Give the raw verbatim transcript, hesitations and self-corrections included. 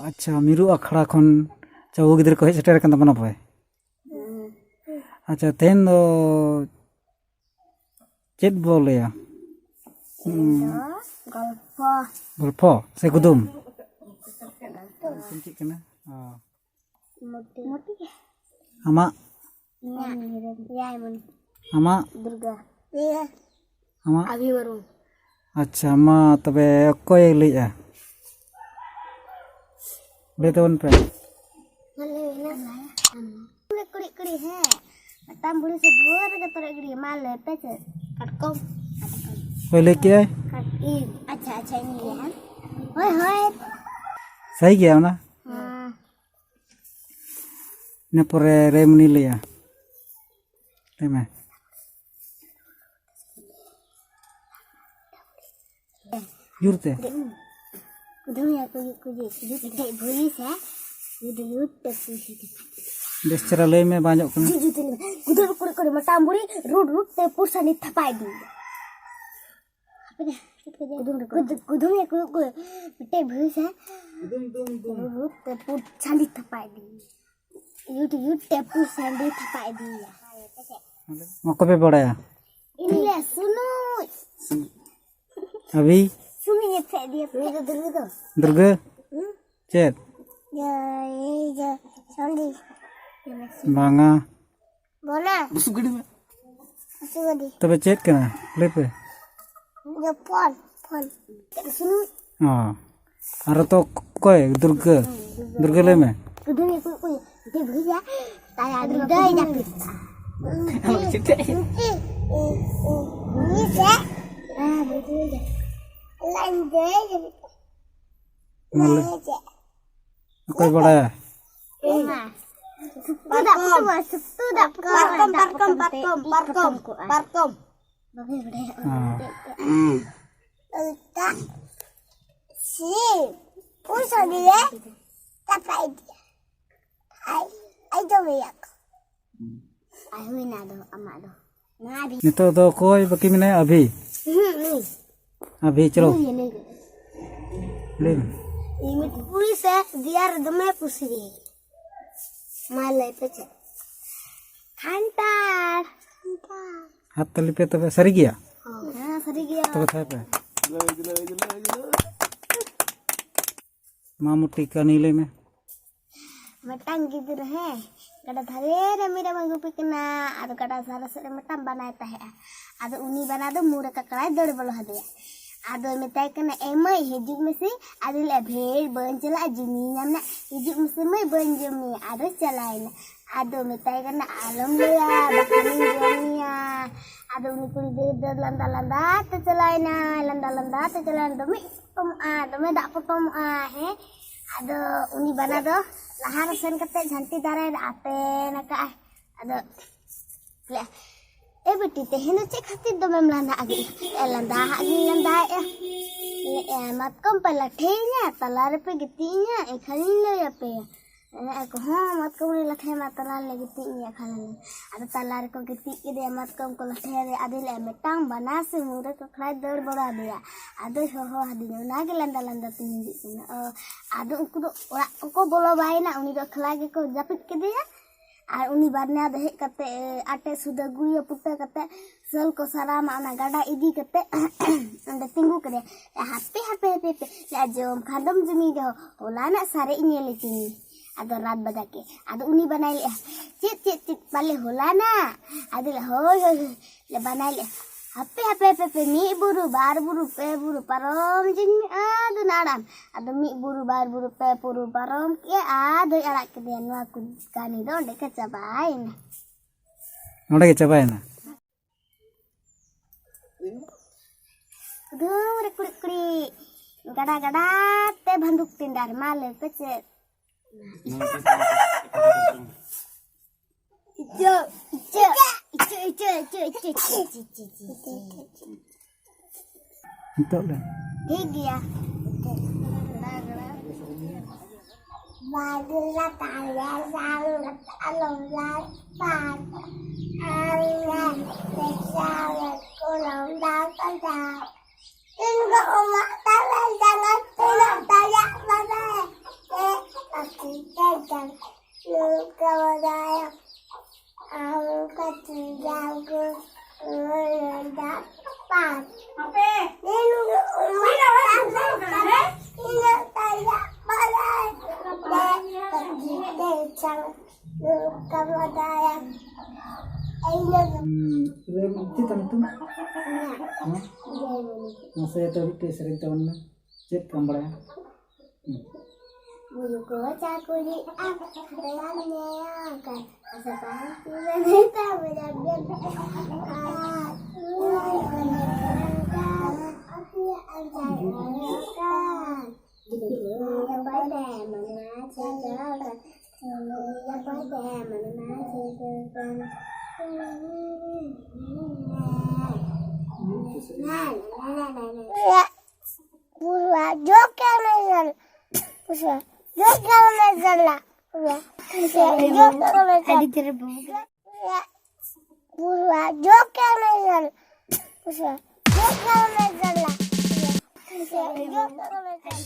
ᱟᱪᱪᱷᱟ, ᱢᱤᱨᱩ ᱟᱠᱷᱲᱟ ᱠᱷᱚᱱ ᱪᱟᱣ ᱜᱤᱫᱽᱨᱟᱹ ᱠᱚ ᱦᱮᱡ ᱥᱮᱴᱮᱨ ᱟᱠᱟᱱ ᱛᱟᱵᱚᱱᱟ ᱯᱮ᱾ ᱟᱪᱪᱷᱟ, ᱛᱮᱦᱮᱧ ᱫᱚ ᱪᱮᱫ ᱵᱚ ᱞᱟᱹᱭᱟ? ᱦᱩᱸ, ᱜᱚᱞᱯᱷᱚ᱾ ᱜᱚᱞᱯᱷᱚ ᱥᱮ ᱠᱩᱫᱩᱢ? ᱧᱩᱛᱩᱢ ᱪᱮᱫ ᱠᱟᱱᱟ? ᱚ᱾ ᱢᱩᱨᱛᱤ᱾ ᱟᱢᱟᱜ? ᱤᱧᱟᱹᱜ᱾ ᱮᱭᱟᱭ ᱢᱚᱱᱤ᱾ ᱟᱢᱟᱜ? ᱫᱩᱨᱜᱟ᱾ ᱟᱢᱟᱜ? ᱟᱵᱷᱤ ᱢᱩᱨᱢᱩ᱾ ᱟᱪᱪᱷᱟ, ᱢᱟ ᱛᱚᱵᱮ ᱚᱠᱚᱭᱮ ᱞᱟᱹᱭᱮᱜᱼᱟ? ᱞᱟᱹᱭ ᱛᱟᱵᱚᱱ ᱯᱮ᱾ ᱢᱟ ᱞᱟᱹᱭ ᱢᱮ᱾ ᱠᱩᱲᱤ, ᱠᱩᱲᱤ, ᱠᱩᱲᱤ, ᱦᱮᱸ᱾ ᱢᱤᱫᱴᱟᱝ ᱵᱩᱲᱦᱤ ᱥᱮ ᱫᱩᱣᱟᱹᱨ ᱨᱮᱜᱮ ᱛᱚᱨᱚᱡ ᱜᱤᱰᱤ᱾ ᱢᱟ ᱞᱟᱹᱭ ᱯᱮ ᱪᱮᱫ? ᱠᱟᱴᱠᱚᱢ᱾ ᱚᱠᱚᱭ ᱞᱟᱹᱭ ᱠᱮᱜᱼᱟᱭ? ᱠᱟᱴ-, ᱤᱧ᱾ ᱟᱪᱪᱷᱟ, ᱟᱪᱪᱷᱟ, ᱤᱧ ᱞᱟᱹᱭᱟ, ᱦᱮᱸ᱾ ᱦᱳᱭ, ᱦᱳᱭ᱾ ᱥᱟᱹᱦᱤ ᱜᱮᱭᱟ ᱚᱱᱟ? ᱦᱮᱸ᱾ ᱤᱱᱟᱹ ᱯᱚᱨᱮ ᱨᱮᱢᱩᱱᱤ ᱞᱟᱹᱭᱟ᱾ ᱞᱟᱹᱭ ᱢᱮ᱾ ᱡᱳᱨ ᱛᱮ᱾ ᱠᱩᱫᱩᱢ ᱭᱟ ᱠᱩᱭᱩ ᱠᱩᱭᱩ, ᱠᱩᱫᱩᱢ ᱠᱟᱹᱴᱤᱡ ᱵᱷᱩᱭᱤ ᱥᱮ, ᱠᱩᱫᱩᱢ ᱭᱩ ᱴᱮ ᱯᱩᱥᱤ ᱛᱮ᱾ ᱵᱮᱥ ᱪᱮᱦᱨᱟ ᱞᱟᱹᱭ ᱢᱮ, ᱵᱟᱝ ᱟᱸᱡᱚᱢᱚᱜ ᱠᱟᱱᱟ᱾ ᱡᱩ ᱡᱩ ᱛᱮ ᱞᱟᱹᱭ ᱢᱮ᱾ ᱠᱩᱫᱩᱢ ᱠᱩᱲᱤ ᱠᱩᱲᱤ ᱢᱟᱛᱟᱢ ᱵᱩᱲᱤ, ᱨᱩᱴ ᱨᱩᱴ ᱛᱮ ᱯᱩᱨᱥᱟᱱᱤ ᱛᱷᱟᱯᱟ ᱤᱫᱤ᱾ ᱠᱩᱫᱩᱢ ᱨᱮ ᱠᱩᱫᱩᱢ, ᱠᱩᱫᱩᱢ ᱭᱟ ᱠᱩᱭᱩ ᱠᱩᱭᱩ, ᱢᱤᱫᱴᱮᱡ ᱵᱷᱩᱭᱤ ᱥᱮ, ᱠᱩᱫᱩᱢ, ᱠᱩᱫᱩᱢ, ᱠᱩᱫᱩᱢ᱾ ᱨᱩᱴ ᱨᱩᱴ ᱛᱮ ᱯᱩᱨᱥᱟᱱᱤ ᱛᱷᱟᱯᱟ ᱤᱫᱤ᱾ ᱭᱩᱴ ᱭᱩᱴ ᱴᱮᱯᱩ ᱥᱟᱺᱰᱤ ᱛᱷᱟᱯᱟ ᱤᱫᱤᱭᱮᱭᱟ᱾ ᱚᱠᱚᱭ ᱯᱮ ᱵᱟᱲᱟᱭᱟ? ᱤᱧ ᱞᱮ ᱥᱩᱱᱩᱡ᱾ ᱟᱹᱵᱤ? ᱥᱩᱱᱩᱡ ᱮ ᱯᱷᱮᱫ ᱤᱫᱤᱭᱟ᱾ ᱱᱩᱭ ᱫᱚ ᱫᱩᱨᱜᱟᱹ ᱫᱚ? ᱫᱩᱨᱜᱟᱹ? ᱦᱩᱸ? ᱪᱮᱫ? ᱡᱟ-, ᱤᱭᱟᱹ, ᱡᱟ-, ᱥᱟᱺᱰᱤ᱾ ᱵᱟᱝᱟ᱾ ᱵᱚᱞᱮ᱾ ᱵᱩᱥᱩᱵ ᱜᱟᱹᱰᱤ ᱢᱮ᱾ ᱵᱩᱥᱩᱵ ᱜᱟᱹᱰᱤ᱾ ᱛᱚᱵᱮ ᱪᱮᱫ ᱠᱟᱱᱟ? ᱞᱟᱹᱭ ᱯᱮ᱾ ᱤᱭᱟᱹ, ᱯᱷᱳᱱ, ᱯᱷᱳᱱ᱾ ᱥᱩᱱᱩᱡ᱾ ᱚ᱾ ᱟᱨ ᱛᱚ ᱚᱠᱚᱭ? ᱫᱩᱨᱜᱟᱹ᱾ ᱫᱩᱨᱜᱟᱹ ᱞᱟᱹᱭ ᱢᱮ᱾ ᱠᱩᱫᱩᱢ ᱭᱟ ᱠᱩᱭᱩ ᱠᱩᱭᱩ᱾ ᱢᱤᱫᱴᱮᱡ ᱵᱷᱩᱭᱟ᱾ ᱛᱟᱭᱟ ᱫᱩᱨᱜᱟᱹᱭ ᱡᱟᱹᱯᱤᱫ᱾ ᱢᱤᱫᱴᱮᱡ, ᱢᱤᱫᱴᱮᱡ, ᱢᱤᱫᱴᱮᱡ᱾ ᱞᱟᱹᱭ ᱢᱮ᱾ ᱚᱠᱚᱭ ᱵᱟᱲᱟᱭᱟ? ᱤᱧ ᱢᱟ᱾ ᱥᱩᱠᱛᱩ ᱫᱟᱜ ᱠᱚ ᱵᱟᱝ, ᱥᱩᱠᱛᱩ ᱫᱟᱜ ᱠᱚ ᱯᱟᱨᱠᱚᱢ, ᱵᱟᱝ, ᱯᱟᱨᱠᱚᱢ, ᱫᱟᱜ ᱯᱟᱨᱠᱚᱢ, ᱠᱚ ᱯᱟᱨᱠᱚᱢ, ᱛᱮ ᱯᱟᱨᱠᱚᱢ, ᱤᱡ ᱯᱟᱨᱠᱚᱢ᱾ ᱠᱚᱜᱼᱟ᱾ ᱵᱟᱯᱮ ᱵᱟᱲᱟᱭᱟ᱾ ᱦᱮᱸ᱾ ᱫᱟᱜ ᱥᱤᱢ ᱩᱱ ᱥᱟᱺᱜᱤᱧ ᱨᱮ ᱛᱟᱯᱟ ᱤᱫᱤᱭᱟ᱾ ᱟᱭ, ᱟᱭ ᱫᱚ ᱢᱮᱭᱟ ᱠᱚ᱾ ᱟᱨ ᱦᱩᱭᱱᱟ ᱫᱚ ᱟᱢᱟᱜ ᱫᱚ᱾ ᱱᱚᱣᱟ ᱟᱹᱵᱷᱤ᱾ ᱱᱤᱛᱚᱜ ᱫᱚ ᱚᱠᱚᱭ ᱵᱟᱹᱠᱤ ᱢᱮᱱᱟᱭᱟ? ᱟᱹᱵᱷᱤ᱾ ᱦᱩᱸ, ᱱᱩᱭ᱾ ᱟᱹᱵᱷᱤ, ᱪᱚᱞᱚ᱾ ᱱᱩᱭ, ᱱᱩᱭ᱾ ᱞᱟᱹᱭ ᱢᱮ᱾ ᱤᱧ ᱢᱤᱫ ᱠᱩᱲᱤ ᱥᱮ ᱫᱮᱭᱟ ᱨᱮ ᱫᱚᱢᱮ ᱠᱩᱥᱤ ᱜᱮ᱾ ᱢᱟ ᱞᱟᱹᱭ ᱯᱮ ᱪᱮᱫ? ᱠᱷᱟᱱᱴᱟᱲ᱾ ᱦᱟᱛ ᱛᱟᱹᱞᱤ ᱯᱮ ᱛᱚᱵᱮ, ᱥᱟᱹᱨᱤ ᱜᱮᱭᱟ? ᱦᱮᱸ, ᱥᱟᱹᱨᱤ ᱜᱮᱭᱟ᱾ ᱛᱚᱵᱮ ᱛᱷᱟᱭ ᱯᱮ᱾ ᱢᱟ ᱢᱩᱴᱤ ᱠᱟᱹᱦᱱᱤ ᱞᱟᱹᱭ ᱢᱮ᱾ ᱢᱤᱫᱴᱟᱝ ᱜᱤᱫᱽᱨᱟᱹ, ᱦᱮᱸ, ᱜᱟᱰᱟ ᱫᱷᱟᱨᱮ ᱨᱮ ᱢᱮᱨᱚᱢ ᱮ ᱜᱩᱯᱤ ᱠᱟᱱᱟ᱾ ᱟᱫᱚ ᱜᱟᱰᱟ ᱫᱷᱟᱨᱮ ᱥᱮᱫ ᱨᱮ ᱢᱤᱫᱴᱟᱝ ᱵᱟᱱᱟᱭ ᱛᱟᱦᱮᱸᱜᱼᱟ᱾ ᱟᱫᱚ ᱩᱱᱤ ᱵᱟᱱᱟ ᱫᱚ ᱢᱩᱨᱮ ᱠᱟᱠᱲᱟᱭ ᱫᱟᱹᱲ ᱵᱚᱞᱚ ᱟᱫᱮᱭᱟ᱾ ᱟᱫᱚᱭ ᱢᱮᱛᱟᱭ ᱠᱟᱱᱟ, "ᱮ ᱢᱟᱹᱭ, ᱦᱤᱡᱩᱜ ᱢᱮᱥᱮ᱾" ᱟᱫᱚᱭ ᱞᱟᱹᱭᱟ, "ᱵᱷᱮᱲ, ᱵᱟᱹᱧ ᱪᱟᱞᱟᱜᱼᱟ, ᱡᱤᱞ ᱤᱧ ᱧᱟᱢ ᱱᱟ, ᱦᱤᱡᱩᱜ ᱢᱮᱥᱮ ᱢᱟᱹᱭ, ᱵᱟᱹᱧ ᱡᱚᱢ ᱢᱮᱭᱟ᱾" ᱟᱫᱚᱭ ᱪᱟᱞᱟᱣᱮᱱᱟ᱾ ᱟᱫᱚ ᱢᱮᱛᱟᱭ ᱠᱟᱱᱟ, "ᱟᱞᱚᱢ ᱞᱟᱹᱭᱟ, ᱵᱟᱠᱷᱟᱱᱤᱧ ᱡᱚᱢ ᱢᱮᱭᱟ᱾" ᱟᱫᱚ ᱩᱱᱤ ᱠᱩᱲᱤ ᱜᱤᱫᱽᱨᱟᱹ ᱫᱚ ᱞᱟᱸᱫᱟ ᱞᱟᱸᱫᱟ ᱛᱮ ᱪᱟᱞᱟᱣᱮᱱᱟᱭ, ᱞᱟᱸᱫᱟ ᱞᱟᱸᱫᱟ ᱛᱮ ᱪᱟᱞᱟᱣᱮᱱᱟ, ᱫᱚᱢᱮ ᱯᱚᱴᱚᱢᱚᱜᱼᱟ, ᱫᱚᱢᱮ ᱫᱟᱜ ᱯᱚᱴᱚᱢᱚᱜᱼᱟ, ᱦᱮᱸ᱾ ᱟᱫᱚ ᱩᱱᱤ ᱵᱟᱱᱟ ᱫᱚ ᱞᱟᱦᱟ ᱨᱮ ᱥᱮᱱ ᱠᱟᱛᱮ ᱡᱷᱟᱹᱱᱴᱤ ᱫᱟᱨᱮ ᱨᱮ ᱟᱛᱮᱱ ᱟᱠᱟᱫᱼᱟᱭ᱾ ᱟᱫᱚ ᱞᱟᱹᱭᱟ, "ᱮ ᱵᱤᱴᱤ, ᱛᱮᱦᱮᱧ ᱫᱚ ᱪᱮᱫ ᱠᱷᱟᱹᱛᱤᱨ ᱫᱚᱢᱮᱢ ᱞᱟᱸᱫᱟ ᱟᱜᱮ?" "ᱮ, ᱞᱟᱸᱫᱟ ᱦᱟᱜ ᱜᱤᱧ ᱞᱟᱸᱫᱟᱭᱮᱫᱼᱟ᱾ ᱞᱟᱹᱭᱮᱫᱼᱟ, ᱢᱟᱛᱠᱚᱢ ᱯᱮ ᱞᱟᱴᱷᱮᱭᱤᱧᱟ, ᱛᱟᱞᱟ ᱨᱮᱯᱮ ᱜᱤᱛᱤᱡ ᱤᱧᱟ, ᱮᱱᱠᱷᱟᱱᱤᱧ ᱞᱟᱹᱭ ᱟᱯᱮᱭᱟ᱾" ᱮᱱᱮᱡ ᱟᱠᱚ, "ᱦᱚᱸ, ᱢᱟᱛᱠᱚᱢ ᱨᱮ ᱞᱟᱴᱷᱮ ᱢᱟ, ᱛᱟᱞᱟ ᱨᱮᱞᱮ ᱜᱤᱛᱤᱡ ᱤᱧ ᱮᱱᱠᱷᱟᱱ᱾" ᱟᱫᱚ ᱛᱟᱞᱟ ᱨᱮᱠᱚ ᱜᱤᱛᱤᱡ ᱠᱮᱫᱮᱭᱟ, ᱢᱟᱛᱠᱚᱢ ᱠᱚ ᱞᱟᱴᱷᱮ ᱟᱫᱮᱭᱟ᱾ ᱟᱫᱚᱭ ᱞᱟᱹᱭᱟ, "ᱢᱤᱫᱴᱟᱝ ᱵᱟᱱᱟ ᱥᱮ ᱢᱩᱨᱮ ᱠᱟᱠᱲᱟᱭ ᱫᱟᱹᱲ ᱵᱟᱲᱟ ᱟᱫᱮᱭᱟ, ᱟᱫᱚᱭ ᱦᱚᱦᱚ ᱟᱫᱤᱧᱟ, ᱚᱱᱟᱜᱮ ᱞᱟᱸᱫᱟ ᱞᱟᱸᱫᱟ ᱛᱤᱧ ᱦᱤᱡᱩᱜ ᱠᱟᱱᱟ᱾" ᱚ, ᱟᱫᱚ ᱩᱱᱠᱩ ᱫᱚ ᱚᱲᱟᱜ ᱠᱚᱠᱚ ᱵᱚᱞᱚ ᱵᱟᱭᱮᱱᱟ, ᱩᱱᱤ ᱫᱚ ᱮᱠᱞᱟ ᱜᱮᱠᱚ ᱡᱟᱹᱯᱤᱫ ᱠᱮᱫᱮᱭᱟ᱾ ᱟᱨ ᱩᱱᱤ ᱵᱟᱨᱱᱟ ᱫᱚ ᱦᱮᱡ ᱠᱟᱛᱮ, ᱟᱴᱮ ᱥᱩᱫᱟᱹ ᱜᱩᱭᱟᱹ ᱯᱩᱴᱟᱹ ᱠᱟᱛᱮ, ᱥᱟᱹᱞ ᱠᱚ ᱥᱟᱨᱟᱢᱟ ᱚᱱᱟ ᱜᱟᱰᱟ ᱤᱫᱤ ᱠᱟᱛᱮ ᱚᱸᱰᱮ ᱛᱤᱸᱜᱩ ᱠᱮᱫᱮᱭᱟ᱾ "ᱦᱟᱯᱮ, ᱦᱟᱯᱮ, ᱦᱟᱯᱮ, ᱦᱟᱯᱮ, ᱞᱮ ᱟᱸᱡᱚᱢ ᱠᱷᱟᱱ ᱫᱚᱢ ᱡᱩᱢᱤ ᱜᱮ ᱦᱚ, ᱦᱚᱞᱟᱱᱟᱜ ᱥᱟᱨᱮᱡ ᱤᱧ ᱧᱮᱞ ᱦᱚᱪᱚ ᱢᱮᱭᱟ᱾" ᱟᱫᱚ ᱨᱟᱛ ᱵᱟᱡᱟ ᱠᱮᱫ᱾ ᱟᱫᱚ ᱩᱱᱤ ᱵᱟᱱᱟᱭ ᱞᱟᱹᱭᱮᱜᱼᱟ, "ᱪᱮᱫ, ᱪᱮᱫ, ᱪᱮᱫ, ᱯᱟᱞᱮ ᱦᱚᱞᱟᱱᱟᱜ?" ᱟᱫᱚ ᱞᱮ, "ᱦᱳᱭ, ᱦᱳᱭ, ᱦᱳᱭ", ᱞᱮ ᱵᱟᱱᱟᱭ ᱞᱟᱹᱭᱮᱜᱼᱟ, "ᱦᱟᱯᱮ, ᱦᱟᱯᱮ, ᱦᱟᱯᱮ, ᱦᱟᱯᱮ, ᱢᱤᱫ ᱵᱩᱨᱩ, ᱵᱟᱨ ᱵᱩᱨᱩ, ᱯᱮ ᱵᱩᱨᱩ ᱯᱟᱨᱚᱢ ᱡᱤᱧ ᱢᱮ, ᱟᱫᱚ ᱱᱟᱲᱟᱢ᱾" ᱟᱫᱚ ᱢᱤᱫ ᱵᱩᱨᱩ, ᱵᱟᱨ ᱵᱩᱨᱩ, ᱯᱮ ᱵᱩᱨᱩ ᱯᱟᱨᱚᱢ ᱠᱮᱫᱼᱟ, ᱟᱫᱚᱭ ᱟᱲᱟᱜ ᱠᱮᱫᱮᱭᱟ᱾ ᱱᱚᱣᱟ ᱠᱚ ᱠᱟᱹᱦᱱᱤ ᱫᱚ ᱚᱸᱰᱮ ᱜᱮ ᱪᱟᱵᱟᱭᱮᱱᱟ᱾ ᱚᱸᱰᱮ ᱜᱮ ᱪᱟᱵᱟᱭᱮᱱᱟ᱾ ᱠᱩᱫᱩᱢ ᱨᱮ ᱠᱩᱲᱤᱫ ᱠᱩᱲᱤᱫ, ᱜᱟᱰᱟ ᱜᱟᱰᱟ ᱛᱮ ᱵᱷᱟᱱᱫᱩᱠ ᱴᱮᱸᱰᱟᱨ, ᱢᱟ ᱞᱟᱹᱭ ᱯᱮ ᱪᱮᱫ? ᱤᱪᱟᱹᱜ, ᱤᱪᱟᱹᱜ, ᱤᱪᱟᱹᱜ, ᱤᱪᱟᱹᱜ, ᱤᱪᱟᱹᱜ, ᱤᱪᱟᱹᱜ, ᱤᱪᱟᱹᱜ, ᱤᱪᱟᱹᱜ, ᱤᱪᱟᱹᱜ, ᱤᱪᱟᱹᱜ᱾ ᱱᱤᱛᱚᱜ ᱞᱮ᱾ ᱴᱷᱤᱠ ᱜᱮᱭᱟ᱾ ᱵᱟᱫᱞᱟ ᱛᱟᱞᱮ ᱥᱟᱞ ᱟᱞᱚᱢ ᱞᱟᱲ ᱯᱟᱲ᱾ ᱟᱞᱮ ᱯᱮᱥᱟᱞ ᱠᱚᱞᱚᱢ ᱫᱟᱣ ᱠᱟᱫᱟ᱾ ᱤᱧ ᱫᱚ ᱚᱢᱟᱜ ᱛᱟᱞᱮ ᱡᱟᱸᱜᱟ ᱛᱮᱱᱟᱜ ᱫᱟᱭᱟ᱾ ᱠᱟᱢ ᱵᱟᱰᱟᱭᱟ? ᱤᱧ ᱫᱚ ᱦᱩᱸ, ᱨᱮ, ᱪᱮᱫ ᱛᱟᱢ ᱧᱩᱛᱩᱢ? ᱤᱧᱟᱹᱜ ᱦᱮᱸ? ᱡᱚᱭᱢᱚᱱᱤ᱾ ᱢᱟᱥᱮ ᱛᱚ ᱢᱤᱫᱴᱮᱡ ᱥᱮᱨᱮᱧ ᱛᱟᱵᱚᱱ ᱢᱮ᱾ ᱪᱮᱫ ᱠᱟᱢ ᱵᱟᱲᱟᱭᱟ? ᱦᱩᱸ᱾ ᱵᱩᱨᱩ ᱠᱚ ᱪᱟᱠᱩᱨᱤᱜᱼᱟ, ᱦᱟᱯᱲᱟᱢ ᱧᱮᱞ ᱠᱟᱱ, ᱟᱥᱟ ᱯᱟᱱᱛᱮ ᱢᱮᱛᱟ ᱵᱚᱭᱟ ᱵᱮᱱ᱾ ᱟᱨ ᱩᱱᱟᱹᱜ ᱠᱚ ᱧᱮᱞ ᱠᱟᱱ, ᱟᱯᱮᱭᱟᱜ ᱟᱧᱪᱟᱨ ᱚᱰᱚᱠ ᱠᱟᱱ᱾ ᱜᱤᱫᱽᱨᱟᱹ ᱚᱠᱚᱭ ᱛᱮ ᱢᱟᱱᱟ ᱪᱮᱫᱚᱜ ᱠᱟᱱ? ᱜᱤᱫᱽᱨᱟᱹ ᱚᱠᱚᱭ ᱛᱮ ᱢᱟᱱᱟ ᱪᱮᱫᱚᱜ ᱠᱟᱱ? ᱯᱩᱨᱟ ᱡᱳᱠ ᱠᱟᱱᱟ ᱥᱟᱞᱟ᱾ ᱯᱩᱨᱟ ᱡᱳᱠ ᱠᱟᱱᱟ ᱥᱟᱞᱟ᱾ ᱯᱩᱨᱟ ᱡᱳᱠ ᱠᱟᱱᱟ ᱥᱟᱞᱟ᱾ ᱟᱹᱰᱤ ᱪᱮᱦᱨᱟ ᱵᱟᱵᱩ ᱠᱟᱱᱟ᱾ ᱯᱩᱨᱟ ᱡᱳᱠ ᱠᱟᱱᱟ ᱥᱟᱞᱟ᱾ ᱯᱩᱨᱟ ᱡᱳᱠ ᱠᱟᱱᱟ ᱥᱟᱞᱟ᱾ ᱯᱩᱨᱟ ᱡᱳᱠ ᱠᱟᱱᱟ ᱥᱟᱞᱟ᱾